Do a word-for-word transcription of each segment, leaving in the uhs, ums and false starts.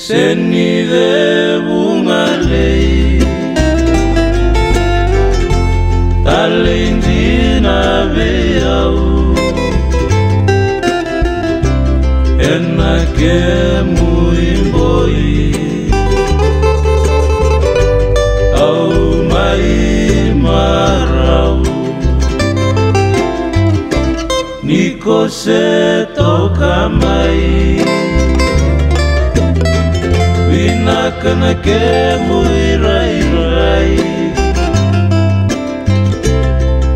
Seni Cevugalei, talei dina vei au ena kemu iboi. Au mai marau ni ko se toka mai. Vinaka na kemu irairai,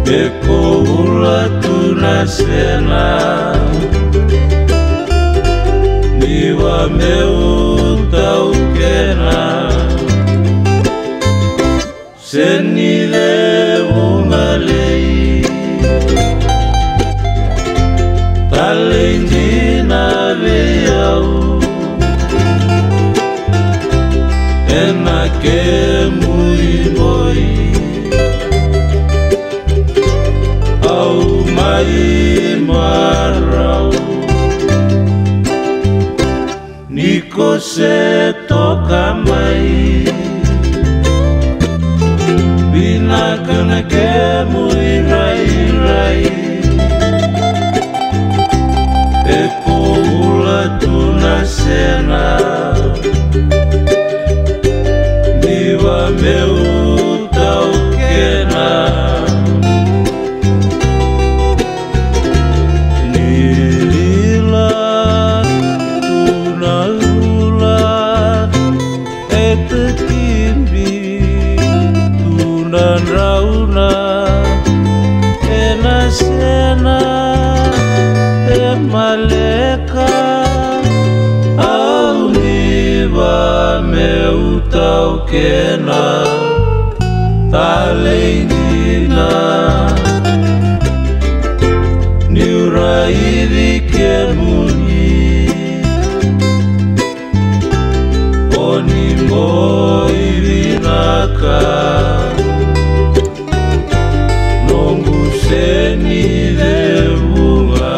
me ko ula tu na sena ni va meu taukena. Seni Cevugalei, talei dina vei au ena kemu iboi. Au mai marau ni ko se toka mai. Vinaka na kemu irairai, e ko ula tu na sena ni va meu taukena. Ni cila tu na cula e tatibi tu na drauna ena sena e maleka, au ni va meu taukena. Talei dina niu raici kemuni, o ni boi vinaka, noqu Seni Cevuga.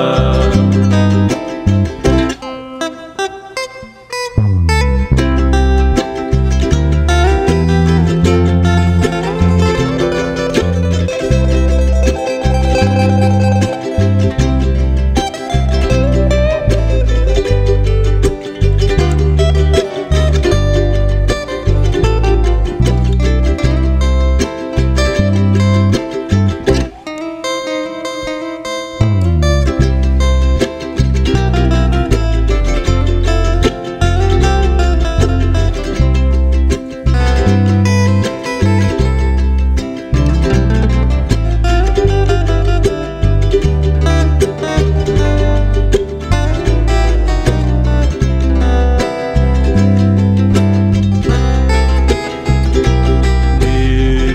Ni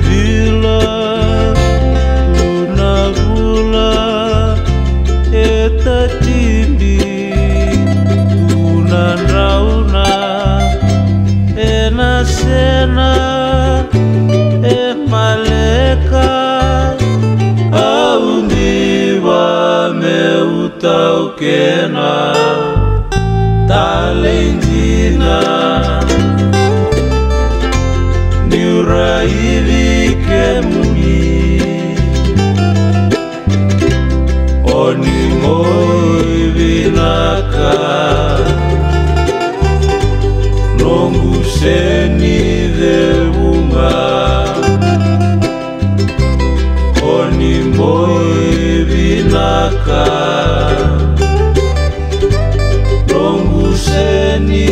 cila tu na vula e tatibi tu na drauna ena sena e maleka, au ni va meu taukena. Talei dina niu raici kemuni, o ni boi vinaka, noqu Seni Cevuga. O ni boi vinaka, noqu Seni